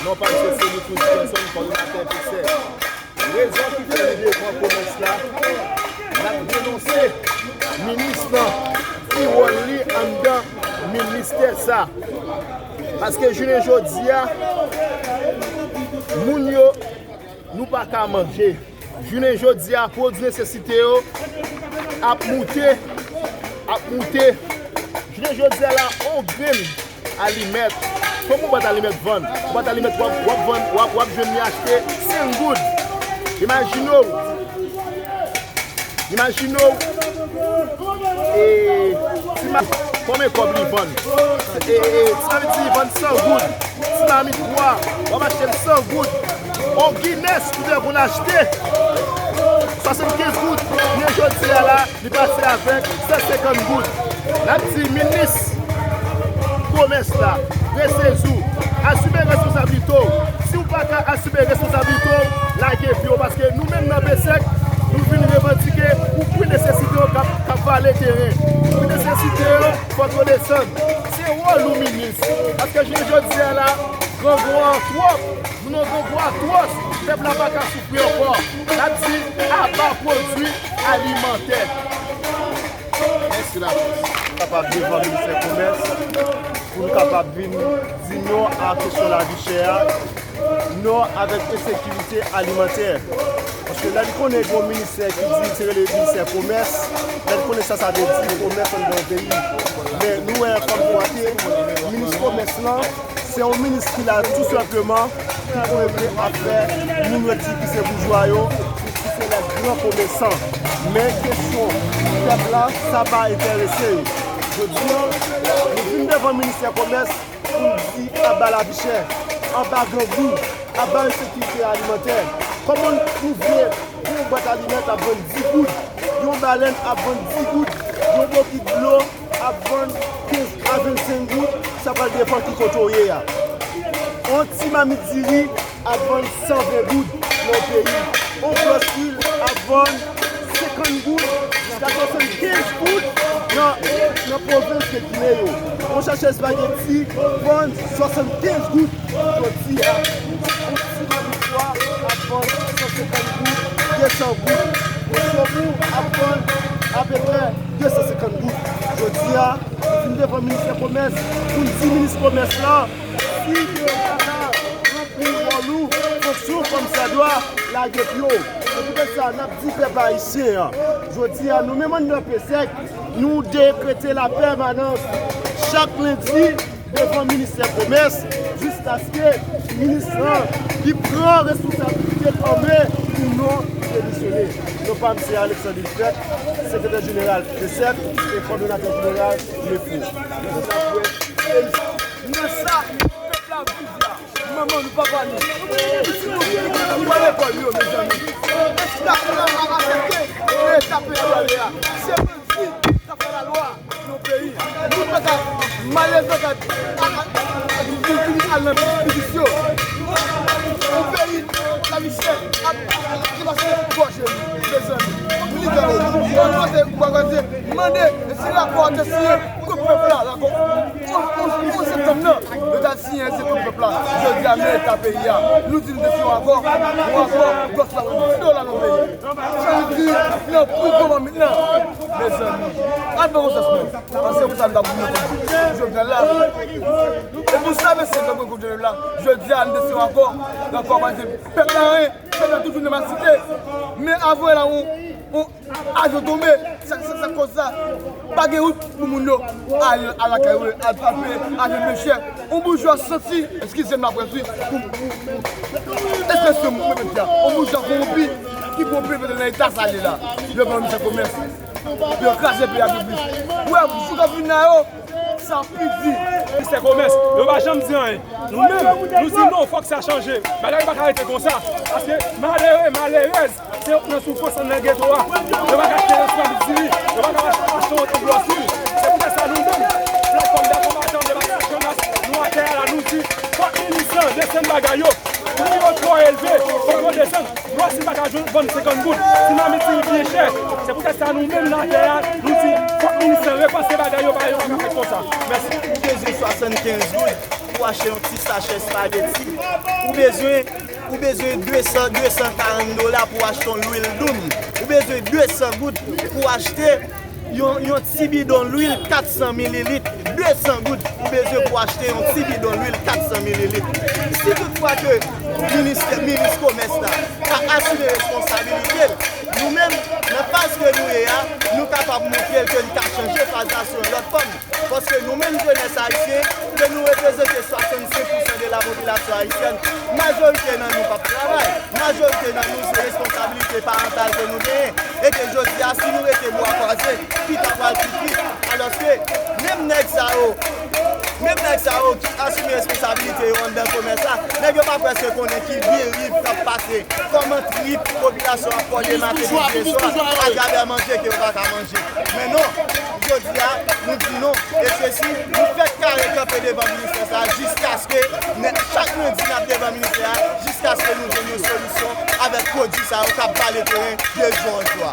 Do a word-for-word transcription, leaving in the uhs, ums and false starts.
Konprann se Semi Cruz Johnson, kòdonatè P S E C. Rezon ki fè nou devan komès la, n ap denonse minis lan, ki wòl li anndan ministè sa. Paske jounen jodi a, moun yo, nou pa ka manje. Jounen jodi a, pwodui nesesite yo ap moute, ap moute. Jounen jodi a la, on grenn alimèt, kòm yon bwat alimèt vann, yon bwat alimèt w ap, w ap vann, w ap, w ap jwenn li achte senk goud. Imajine w, imajine w, e, ti ma-, konbyen kòb li vann? E, e, e, ti mamit diri vann san goud. Ti mamit pwa, w ap achte l san goud. On Guinness, ou te konn achte swasannkenz goud. Men jodi a la, li pase avèk san senkant goud. N ap di minis komès la, resezi w, asime responsablite w. Si w pa ka asime responsablite w, lage pye w, paske nou menm nan P S E C, nou vin revandike pou pri nesesite yo k ap, k ap vale teren. Pri nesesite yo, fòk yo desann. Se wòl ou minis. Paske jounen jodi a la, grangou an twòp. Moun yo grangou atwòs. Pèp la pa ka soufri ankò. N ap di, aba pwodui alimantè. Mèsi laprès. Kapab devan ministè komès pou n kapab vin di non a kesyon lavi chè a, non avèk ensekirite alimantè. Paske lè n konnen gen yon ministè ki di se rele ministè komès, lè n konnen sa sa vle di komès anndan yon peyi. Men nou wè kòm kwa ke minis komès lan, se yon minis ki la tou senpleman pou regle afè moun yo di ki se boujwa yo, ki se lè gran komesan. Men kesyon pèp la, sa pa enterese yo. Jodi a, nou vin devan ministè komès pou n di aba lavi chè, aba grangou, aba ensekirite alimantè. Kòman nou vle yon bwat alimèt ap vann dis goud, yon balèn ap vann dis goud, yon bokit dlo ap vann kenz a vennsenk goud, sa pral depann ki kote w ye a. On ti mamit diri ap vann san ven goud nan yon peyi. On flòs lwil ap vann senkant goud jiska swasannkenz goud nan, nan pwovens de Ginen yo. On sachè espageti vann swasannkenz goud jodi a. On ti mamit pwa ap vann san senkant goud, de san goud. On semoun ap vann apeprè de san senkant goud. Jodi a, nou vin devan ministè komès pou n di minis komès lan, si yo pa ka ranpli wòl ou, fonksyon w kòmsadwa, lage pye w. Se poutèt sa, n ap di pèp ayisyen an, jodi a, nou menm anndan P S E C, nou dekrete lapèmanans chak lendi devan ministè komès, jiskaske minis lan li pran responsablite l an men pou nou demisyone. Non pa m se Alexandre Ilfrèt, sekretè jeneral P S E C e kòdonatè jeneral Nefo. Nan sa pèp la ap viv la, manman nou, papa nou, pitit nou, nou pa lekòl yo, mezanmi. Èske n ap aksepte nan eta peyi a prale a? Se bandi k ap fè lalwa nan peyi. Moun pa ka, malelve pa ka al nan biznis yo. Yon peyi lavi chè ap depase gòje nou, mezanmi. Militan yo, yon kote ou pa koze, mande si rapò a te siyen kont pèp la, dakò? Onz septanm nan, yo t al siyen se kont pèp la. Jodi a, men eta peyi a. Nou di nou te siyen yon akò, yon akò pou gòs la vann dis dola nan peyi. Sa vle di, nan pri gwo mamit lan. Mezanmi, al ban konsèy nou. Paske pou sa nou t ap goumen kont Jovenel la. E pou sa, mesye, nou goumen kont Jovenel la. Jodi a, nou te siyen yon akò, yon akò pa di pèp la anyen, pèp la toujou nan malsite. Men avan la, yon, yon avyon tonbe, sa, sa, sa koz sa. Pa gen wout pou moun yo al, al lakay yo, al frape avyon pechè. Yon boujwa santi, eskize m laprès wi, pou, pou, pou ekspresyon m, mwen menm di a, yon boujwa kowonpi ki pran peyi nan eta sa l ye la. Yo pran misye komès. Yo kraze peyi a pi plis. Ou wè, jou k ap vin la yo, sa pi di. Ministè komès, yo pa janm di anyen. Nou menm, nou di non, fòk sa chanje. Bagay pa ka rete konsa. Paske malere, malerèz, se nan soufrans, nan geto a. Yo pa ka achte yon sanm diri, yo pa ka achte yon ti glòs lwil. Se poutèt sa nou menm, platfòm dè konbatan de Baky Jonas, nou atè a la, nou di, fòk minis lan desann bagay yo. Pri yo twò elve, fòk yo desann. Glwaswil pa ka jwenn vann senkant goud. Ti mamit diri byen chè. Se poutèt sa nou menm nan atè a, nou di, fòk minis lan repanse bagay yo, bagay yo pa ka fèt konsa. Mèsi. Ou bezwen swasannkenz goud. pou achte yon ti sachè espageti. Ou bezwen, ou bezwen de san, de san karant dola pou achte yon lwil doum. Ou bezwen de san goud pou achte yon, yon ti bidon lwil kat san mililit. De san goud ou bezwen pou achte yon ti bidon lwil kat san mililit. Si toutfwa ke ministè, minis komès la pa asime responsabilite l, nou menm, nan faz ke nou ye a, nou kapab montre l ke n ka chanje faz la sou yon lòt fòm. Paske nou menm jenès ayisyen, ke nou reprezante swasannsenk pousan de la popilasyon ayisyèn, majorite nan nou p ap travay. Majorite nan nou se responsabilite parantal ke nou genyen. E ke jodi a, si nou rete bwa kwaze, pita pral pi pit. Alòske, menm nèg sa yo, menm nèg sa yo ki asime responsabilite yo anndan komès la, nèg yo pa prèske konnen ki deriv k ap pase, kòman trip popilasyon ap pòde maten, midi e swa, atravè manje ke yo pa ka manje. Men non, jodi a, nou di non. E se si nou fèk kare kanpe devan ministè sa a jiskaske, chak lendi n ap devan ministè a, jiskaske nou jwenn yon solisyon avèk pwodui sa yo k ap vale teren de jou an jou a.